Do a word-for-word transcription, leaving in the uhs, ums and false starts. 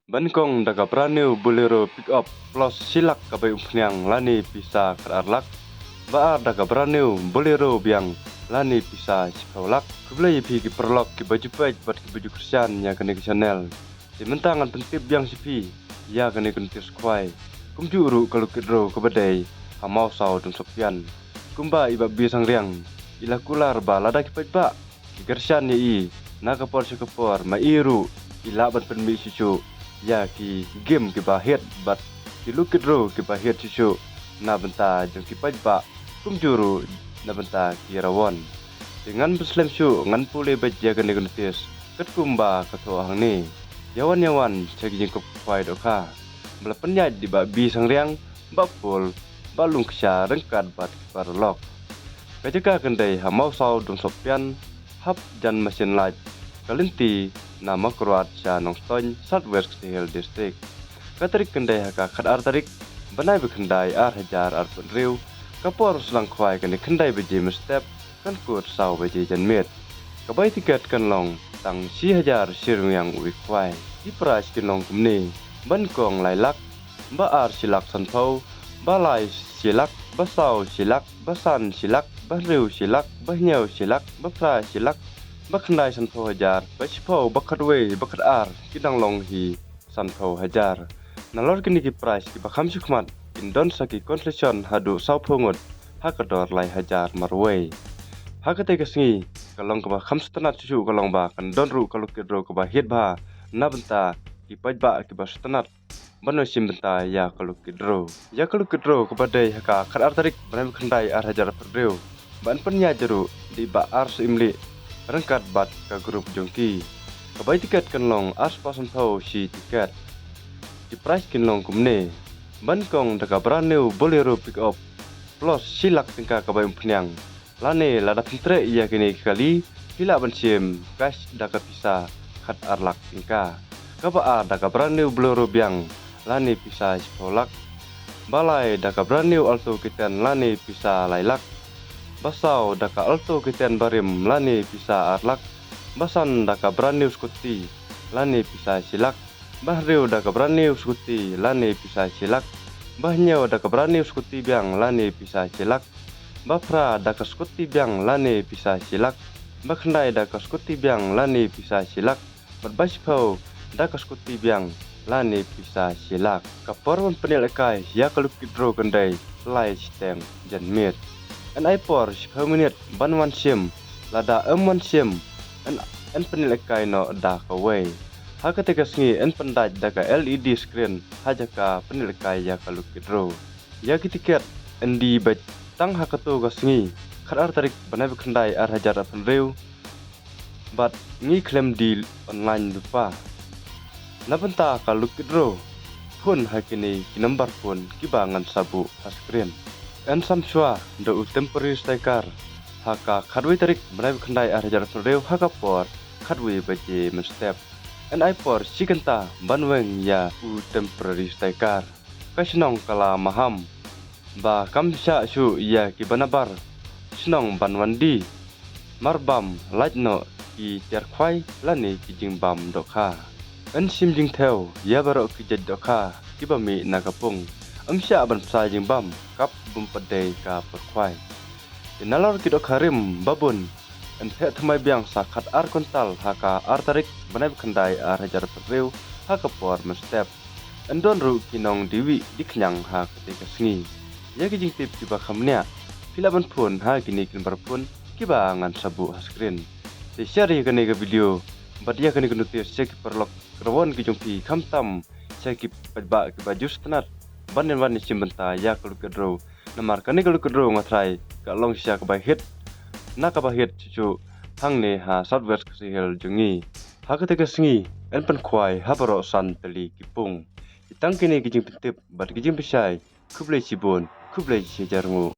Ba nyngkong da ka brand new Bolero Pickup Plus shi lak ka bai umphniang lane pisa khatar lak. Ba ar da ka brand new Bolero biang lane pisa shiphew lak. Khublei ïa phi ki paralok kiba ju peit bad kiba ju kyrshan ïa kane ka channel. Te mynta ngan pyntip biang sha phi ïa kane ka notice khwai. Kumjuh ruh ka lucky draw kaba dei ha Mawsaw Dongsohpian. Kumba i Bah B Sangriang i la kular ba lada ki paidbah ki kyrshan ïa i na ka por sha ka por, ma i ruh i lah ban pynmih shuh shuh ïa ki game kiba hit bad ki lucky draw kiba hit shuh shuh na bynta jong ki paidbah kumjuh ruh na bynta ki rawon. Te ngan pynslem shuh, ngan pule beit ïa kane ka notice katkum ba ka thoh hangne. Ïa wan ïa wan sha ki jingkup khwai dohkha ba la pynïaid da i Bah B Sangriang, Bah Paul, Bah Lungksha ryngkat bad ki paralok. Ka jaka kan dei ha Mawsaw Dongsohpian, hap jan masin lait ka lynti na Mawkyrwat sha Nongstoiñ, South West Khasi Hills District. Ka tarik kan dei ha ka khatar tarik bnai ba khyndai ar hajar arphew hynriew. Ka por sdang khwai kan dei khyndai baje mynstep, kan kut saw baje janmiet. Ka bai tiket kan long tang shi hajar shi ryngwiang uwei khwai. Ki prize kin long kumne: ba nyngkong lai lak, ba ar shi lak sanphew, ba lai shi lak, ba saw shi lak, ba san shi lak, ba hynriew shi lak, ba hynñiew shi lak, ba phra shi lak, ba khyndai sanphew hajar, ba shiphew, ba khatwei, ba khatar, ki dang long hi sanphew hajar. Nalor kine ki prize kiba kham shu khmat kin don sa ki consolation haduh sawphew ngut ha ka dor lai hajar marwei. Ha katei ka sngi ka long kaba kham sngewtynnat shuh shuh ka long ba kan don ruh ka lucky draw kaba hit bha na bynta ki paidbah kiba sngewtynnat ban wan shim bynta ïa ka lucky draw. Ïa ka lucky draw kaba dei ha ka khatar tarik bnai ba khyndai ar hajar arphew hynriew ba yn pynïaid ruh da i Bah R Syiemlieh ryngkat bad ka group jong ki. Ka bai tiket kan long ar spah sanphew shi tiket. Ki prize kin long kumne: ba nyngkong da ka brand new Bolero Pickup Plus shi lak tyngka ka bai umphniang. Lane lada phin treh ïa kine ki kali, phi lah ban shim cash da ka pisa khatar lak tyngka. Kaba ar da ka brand new Bolero biang lane pisa shiphew lak. Ba lai da ka brand new Alto K ten lane pisa lai lak. Ba saw da ka Alto K ten barim lane pisa ar lak. Ba san da ka brand new scooty lane pisa shi lak. Ba hynriew da ka brand new scooty lane pisa shi lak. Ba hynñiew da ka brand new scooty biang lane pisa shi lak. Ba phra da ka scooty biang lane pisa shi lak. Ba khyndai da ka scooty biang lane pisa shi lak. Bad ba shiphew da ka scooty biang lane pisa shi lak. Ka por ban pynïalehkai ïa ka lucky draw kan dei lai shiteng janmiet. Yn ai por shiphew minit ban wan shim. Lada ym wan shim, yn, yn pynïalehkai noh da kawei. Ha katei ka sngi yn pyndait da ka L E D screen ha jaka pynïalehkai ïa ka lucky draw. Ïa ki tiket yn die beit tang ha kato ka sngi, khatar tarik bnai ba khyndai ar hajar arphew hynriew. Bad ngi khlem die online lypa. Na bynta ka lucky draw, phone ha kine ki number phone kiba ngan sa buh ha screen. Yn sam shuwa da u temporary striker ha ka khatwei tarik bnai ba khyndai ar hajar arphew hynriew ha ka por khatwei baje mynstep. Yn ai por shi kynta ban weng ïa u temporary striker. Ka shnong ka la maham ba kam shah shuh ïa kiba nabar shnong ban wan die. Marbam lait noh ki tiar khwai lane ki jingbam dohkha. Yn shim jingthew ïa baroh ki jait dohkha kiba mih na ka pung. Ym shah ban bsa jingbam kap bym pat dei ka por khwai. Te nalor ki dohkha rim ba bun, yn theh thymmai biang sa khatar kuntal ha ka ar tarik bnai ba khyndai ar hajar arphew hynriew ha ka por mynstep. Yn don ruh ki nongdie wieh die khñiang ha katei ka sngi. Ïa ki jingtip kiba kham bniah, phi lah ban phone ha kine ki number phone kiba ngan sa buh ha screen. Te share ïa kane ka video bad ïa kane ka notice sha ki paralok rawon ki jong phi, khamtam sha ki paidbah kiba ju sngewtynnat ban ïa wan ïa shim bynta ïa ka lucky draw. Namar kane ka lucky draw nga tharai ka long shisha kaba hit na kaba hit shuh shuh hangne ha South West Khasi Hills jong ngi. Ha katei ka sngi yn pynkhwai ha baroh san tylli ki pung. Tang kine ki jingpyntip bad ki jingpynshai. Khublei shibun, khublei shihajar nguh.